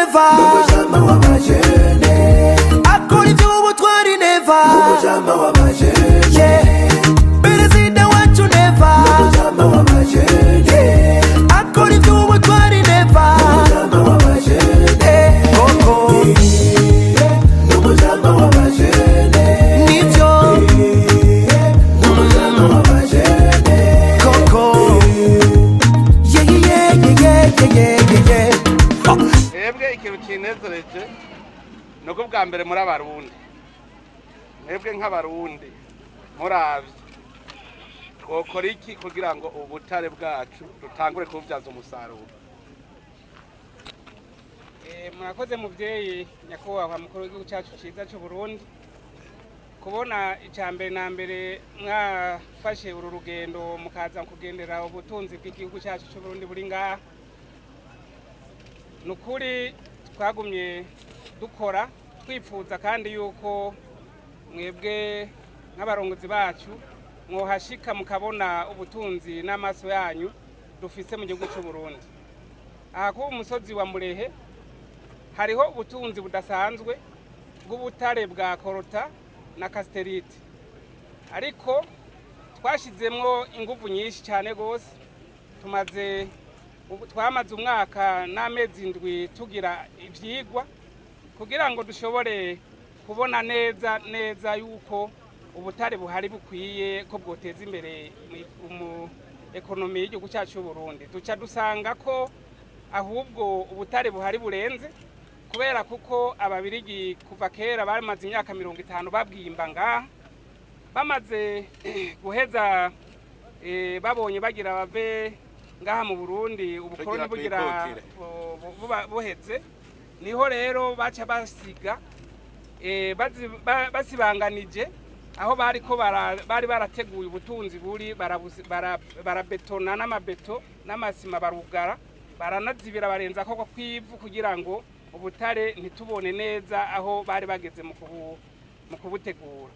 Neva, akora iby'ubutwari Neva. Yeah. Perezida wacu Neva, yeah. Akora iby'ubutwari Neva. Eh, koko nibyo koko, yeah, yeah, yeah, yeah, yeah, yeah. Oh. Mwebwe, ikintu kinezereje ni uko bwa mbere muri Abarundi, mwebwe nk'Abarundi muravye, twokora iki kugira ngo ubutare bwacu dutangure kububyaza umusaruro? Murakoze muvyeyi, nyakubahwa mukuru w'igihugu cyacu ciza c'u Burundi, kubona icya mbere na mbere mwafashe uru rugendo mukaza kugendera ubutunzi bw'igihugu cyacu c'u Burundi buri ngaha. Ni ukuri twagumye dukora twipfuza kandi yuko mwebwe nk'abarongozi bacu mwohashika mukabona ubutunzi n'amaso yanyu dufise mu gihugu c'u Burundi. Aha kuba umusozi wa Murehe hariho ubutunzi budasanzwe bw'ubutare bwa coltan na cassitérite, ariko twashizemwo inguvu nyinshi cyane rwose. Tumaze twamaze umwaka n'amezi 7 tugira ivyigwa kugira ngo dushobore kubona neza neza yuko ubutare buhari bukwiye ko bwoteza imbere mu économie y'igihugu cyacu cy'u Burundi. Duca dusanga ko ahubwo ubutare buhari burenze, kubera kuko Ababirigi kuva kera bamaze imyaka 50 babwimba ngaha. Bamaze guheza, babonye bagira bave ngaha mu Burundi, ubukoroni Tugira bugira twikukire. buheze, niho rero baca basiga basibanganije aho bariko bari barateguye ubutunzi buri barabetona n'amabeto n'amasima, barugara, baranazibira, barenza ko kwivu kugira ngo ubutare ntitubone neza aho bari bageze mu kubutegura.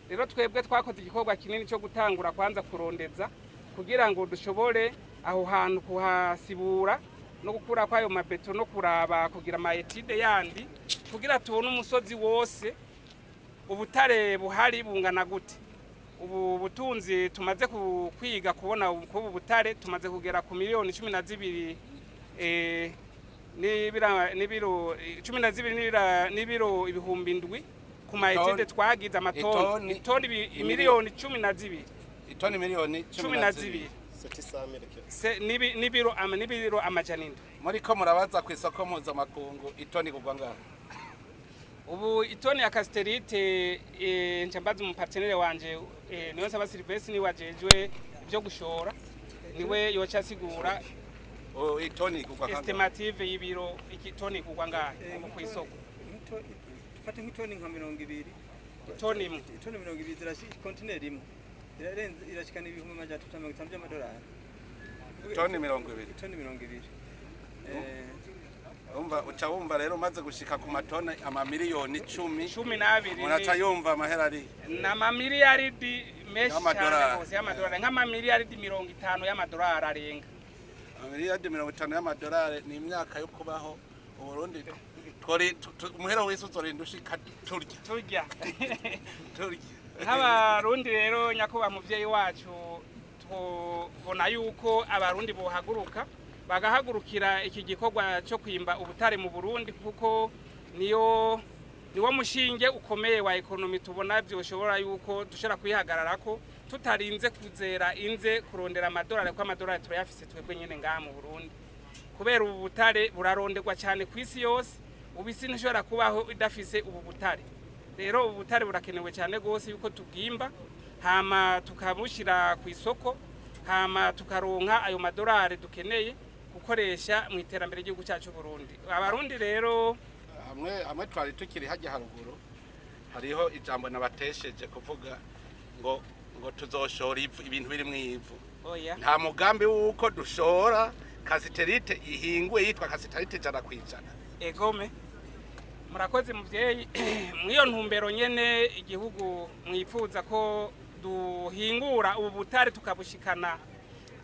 Rero twebwe twakoze igikorwa kinini cyo gutangura kwanza kurondeza kugira ngo dushobore aho hantu kuhasibura no gukura kwayo mabeto no kuraba kugira ama études yandi kugira tubone umusozi wose ubutare buhari bungana gute. Ubu butunzi tumaze kwiga kubona kubu butare tumaze kugera ku miliyoni 12 n'ibiro 12 n'ibiro 7,000 ku ma études twagize, amatoni itoni miliyoni 12. Itoni miliyoni 12 n'ibiro 700. Muriko murabaza ku isoko mpuzamakungu, itoni kugwa ngaho? Ubu itoni ya cassitérite, nca mbaza umu partenaire wanje, niwe nsaba Silvestre, niwe ajejwe ibyo gushora, niwe yoca asigura. Oh, itoni kugwa kangahe? Estimative y'ibiro itoni kugwa ngahe ubu ku isoko? Dufate nk'itoni nka 20. Itoni imwe. Itoni 20 zirashika, kontineri imwe irarenze, irashikana 350,000 by'amadolari. Itoni 20. Itoni 20. Umva, uca wumva rero umaze gushika ku matoni amamiliyoni 10 12. Umuntu aca yumva amahera ari N'amamiliyaridi menshi cyane Y'amadolari. rwose y'amadolari, nk'amamiliyaridi 50 y'amadolari arenga. Amamiliyaridi 50 y'amadolari ni imyaka yo kubaho Uburundi twori umuhero w'isi uzorinda ushika turya. Turya. Turya. Nk'Abarundi rero, nyakubahwa muvyeyi wacu, tubona yuko Abarundi bohaguruka bagahagurukira iki gikorwa cyo kwimba ubutare mu Burundi, kuko niwo mushinge ukomeye wa économie. Tubona vyoshobora yuko dushobora kwihagararako tutarinze kuzera inze kurondera amadolari, kuko amadolari turayafise twebwe nyene ngaha mu Burundi, kubera ubu butare buraronderwa cyane ku isi yose. Ubu isi ntishobora kubaho idafise ubu butare. Rero ubu butare burakenewe cyane rwose yuko tubwimba, hama tukabushyira ku isoko, hama tukaronka ayo madolari dukeneye gukoresha mu iterambere ry'igihugu cyacu Burundi. Abarundi rero Hamwe hamwe twari tukiri hajya haruguru, hariho ijambo nabatesheje kuvuga ngo tuzoshora ivu, ibintu biri mu ivu. Oya. Nta mugambi w'uko dushora cassitérite ihinguye yitwa cassitérite 100%? Egome, murakoze muvyeyi. Mw'iyo ntumbero nyene igihugu mwifuza ko duhingura ubu butare tukabushikana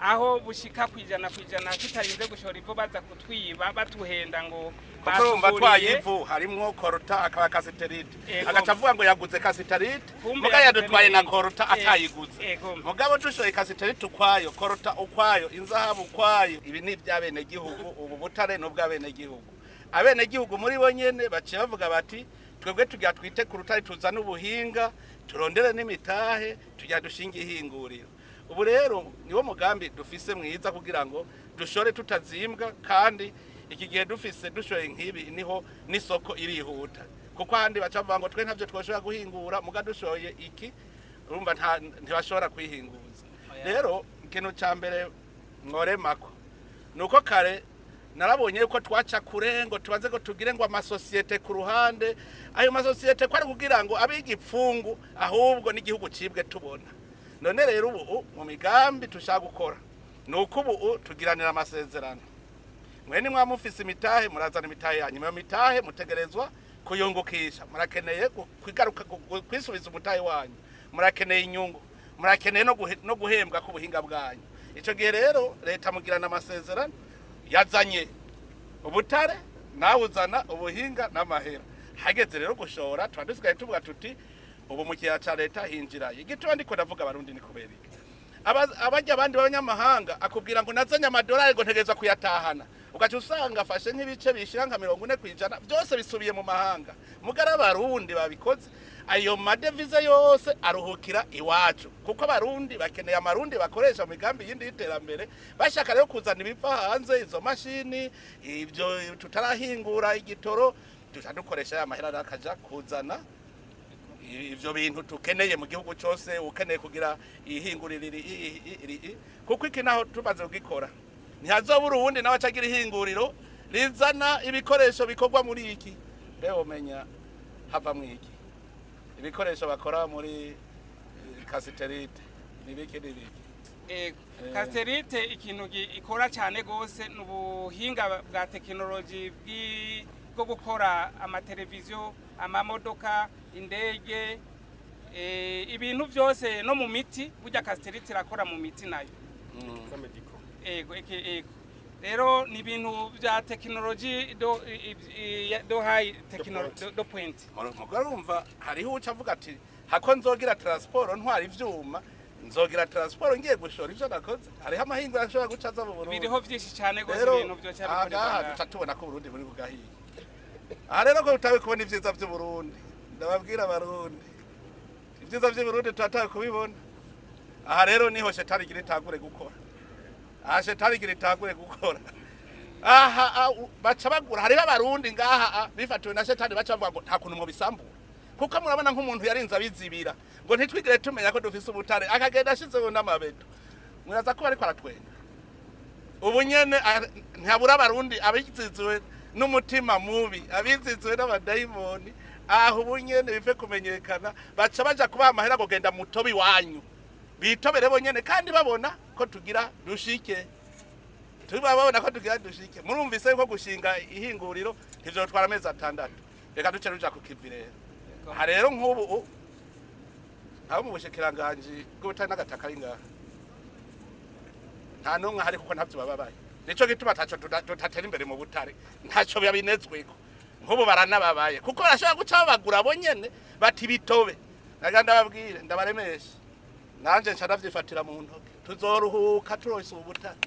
Aho bushika 100% tutarinze gushora ivu baza kutwiba batuhenda ngo Kuko urumva batuguriye. twaye ivu harimwo coltan, akaba cassitérite, Ego. agaca avuga ngo yaguze cassitérite, Kumbe muga yaguze yadutwaye na n'ibindi. coltan atayiguze. Mugabo dushoye cassitérite ukwayo, coltan ukwayo, inzahabu ukwayo, ibi ni iby'abenegihugu. Ubu butare ni ubw'abenegihugu. Abenegihugu muri bo nyene baciye bavuga bati: "Twebwe tugira twite ku rutare, tuzane ubuhinga, turondere n'imitahe, tugira dushinge ihinguriro." Ubu rero niwo mugambi dufise mwiza kugira ngo dushore tutazimbwa, kandi iki gihe dufise dushoye nk'ibi niho n'isoko irihuta, kuko ahandi baca bavuga ngo twe ntavyo twoshobora guhingura, muga dushoye iki urumva ntibashobora kwihinguza. Rero ikintu ca mbere mworemako nuko kare narabonye yuko twaca kure ngo tubanze ngo tugire ngo amasosiyete ku ruhande. Ayo masosiyete ko ari kugira ngo abe igipfungu, ahubwo n'igihugu cibwe tubona. None rero ubu mu migambi tushaka gukora ni uko ubu tugiranira amasezerano. Mwe nimwa mufise imitahe, murazana imitahe yanyu. Iyo mitahe mutegerezwa kuyungukisha. Murakeneye kwigaruka kwisubiza umutahe wanyu, murakeneye inyungu, murakeneye no guhembwa ku buhinga bwanyu. Ico gihe rero leta mugirana amasezerano, yazanye ubutare, nawe uzana ubuhinga n'amahera. Hageze rero gushora, tuba dusigaye tuvuga tuti ubu mu kigega ca leta hinjiraye. Igituma ndiko ndavuga Abarundi ni kubera iki? Abarya abandi b'abanyamahanga akubwira ngo nazanye amadolari, ngo ntegerezwa kuyatahana, ugaca usanga afashe nk'ibice bishira nka 40%, byose bisubiye mu mahanga. Mugara Abarundi babikoze, ayo madevize yose aruhukira iwacu, kuko Abarundi bakeneye amarundi bakoresha mu migambi yindi y'iterambere. Bashaka rero kuzana ibiva hanze, izo mashini, ibyo tutarahingura, igitoro, duca dukoresha ya mahera rero akaja kuzana ivyo bintu tukeneye mu gihugu cyose. Ukeneye kugira ihinguriro iri, kuko iki naho tumaze kugikora ntihazobura uwundi nawe acagira ihinguriro rizana ibikoresho bikorwa muri iki. Rero menya havamwo iki? Ibikoresho bakora muri cassitérite ni biki n'ibiki? Cassitérite ikintu ikora cyane gose ni ubuhinga bwa tekinoloji bwo gukora amateleviziyo, amamodoka, indege, ibintu byose, no mu miti. Burya cassitérite irakora mu miti nayo. Ego, ego. Rero ni ibintu bya tekinoloji do high technology de pointe. Mugabo urumva hariho uca avuga ati hako nzogira transport ntwara ivyuma, nzogira transport ngiye gushora ivyo nakoze. Hariho amahinguriro ashobora guca aza mu Burundi. Biriho byinshi cyane gose, Rero ibintu byo aha ngaha cyabikorerwa. duca tubona ko Uburundi buri bugahiye. Aha rero ko tutabe kubona ivyiza vy'Uburundi, ndababwira Abarundi, ibyiza vy'Uburundi turatawe kubibona. Aha rero niho shetani igira itangure gukora. Aha shetani igira itangure gukora. Aha baca bagura. Hariho Abarundi ngaha bifatiwe na shetani, baca bavuga ngo nta kuntu mubisambura, kuko murabona nk'umuntu yarinze abizibira ngo ntitwigire tumenya ko dufise ubutare, akagenda ashizeho n'amabeto. Muraza kuba ariko aratwenga ubu nyene. Ntihabura Abarundi abiziziwe n'umutima mubi, abiziziwe n'abadayimoni. Aho ubu nyene bive kumenyekana, baca baja kubaha amahera ngo genda mutobe iwanyu, bitobere bonyene, kandi babona ko tugira dushike, tuba babona ko tugira dushike. Murumvise yuko gushinga ihinguriro ntivyotwara amezi 6. Reka duce ruja ku kivi rero. Aha rero nk'ubu abo mu bushikiranganji bw'ubutare n'agataka ari ngaha, nta n'umwe ahari, kuko ntavyo bababaye. Nico gituma taco tutatera imbere mu butare, ntaco babinezweko. Nk'ubu baranababaye, kuko barashobora guca babagura bo nyene bati bitobe. Naga ndababwire, ndabaremesha, nanje nca ndavyifatira mu ntoke. Tuzoruhuka turonse ubutare.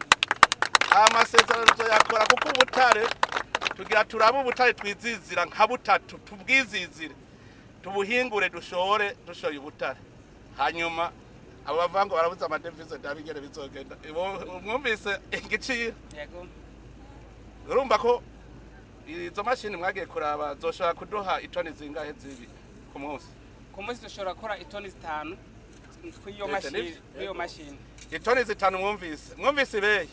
Amasezerano tuzoyakora, kuko ubutare tugira turabe ubutare twizizira nka butatu, tubwizizire, tubuhingure, dushore, dushoye ubutare. Hanyuma abo bavuga ngo barabuze amadevize, ndabigere bizogenda. Mwumvise igiciro? Yego. Urumva ko izo mashini mwagiye kuraba zoshobora kuduha itoni zingahe zibi ku munsi? Ku munsi dushobora gukora itoni 5 kw'iyo Leta mashini, nivyo? kw'iyo mashini. Itoni 5. Mwumvise ibeyi?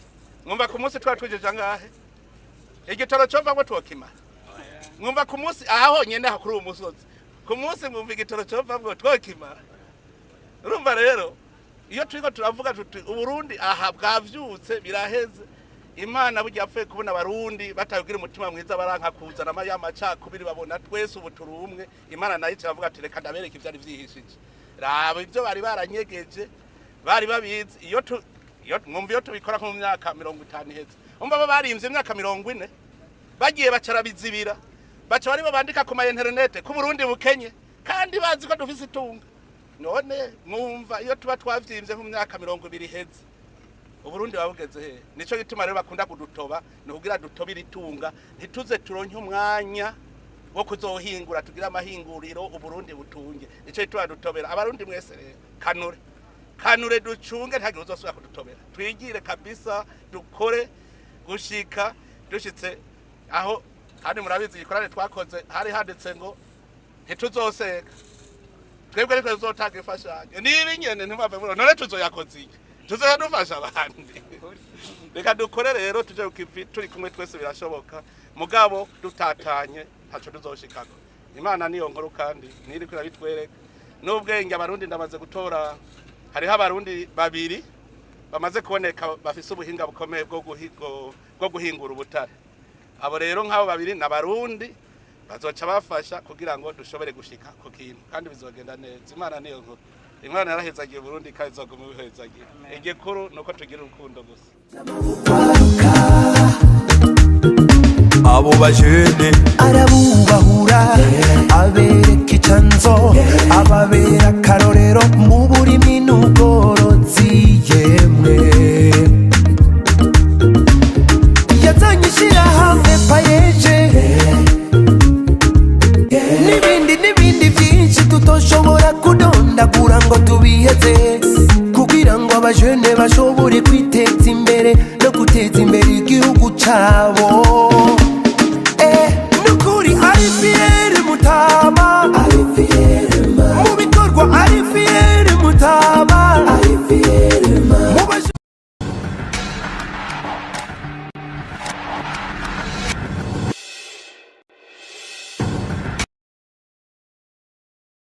Mwumva ku munsi twari twijeje angahe? Igitoro covamwo twokimara? Mwumva ku munsi aha honyene, aha kuri uwu musozi, ku munsi mwumva igitoro covamwo twokimara? Urumva rero iyo turiko turavuga tuti Uburundi aha bwavyutse, biraheze. Imana burya yapfuye kubona Abarundi batagira umutima mwiza, baranka kuzana ya macakubiri, babona twese ubu turi umwe. Imana nayo iravuga ati reka ndabereka ivyari vyihishije, raba ibyo bari baranyegeje, bari babizi. Iyo Iyo mwumva iyo tubikora nko mu myaka 50 iheze, umva bo barimvye imyaka 40, bagiye bacara bizibira, baca bari bandika ku ma internet ko Burundi bukenye kandi bazi ko dufise itunga. None mwumva iyo tuba twavyimbye mu myaka 20 iheze, Uburundi babugeze he? Nico gituma rero bakunda kudutoba, ni kugira dutobire itunga, ntituze turonke umwanya wo kuzohingura tugire amahinguriro Uburundi butunge. Nico gituma dutobera Abarundi mwese. Rero kanure kanure, ducunge, ntagire uzosubira kudutobera. Twigire kabisa, dukore gushika dushitse aho. Kandi murabizi, igikorane twakoze hari handitse ngo ntituzoseka twebwe, ariko tuzotanga imfashanyo. Niba inyene ntimwave muri none tuzoyakoze iki? Tuzoya dufasha abandi. Reka dukore rero, tuje ku kivi turi kumwe twese, birashoboka. Mugabo dutatanye ntaco tuzoshikako. Imana niyo nkuru kandi niriko irabitwereka n'ubwenge. Abarundi ndamaze gutora, hariho Abarundi babiri bamaze kuboneka bafise ubuhinga bukomeye bwo guhingura ubutare. Abo rero nk'abo babiri ni Abarundi, bazoca bafasha kugira ngo dushobore gushika ku kintu, kandi bizogenda neza. Imana niyo nkuru. Imana yarahezagiye Uburundi kandi izoguma ibihezagira. Igikuru ni uko tugira urukundo gusa. Abo bajene arabubahura, abereka icanzo, ababera akarorero.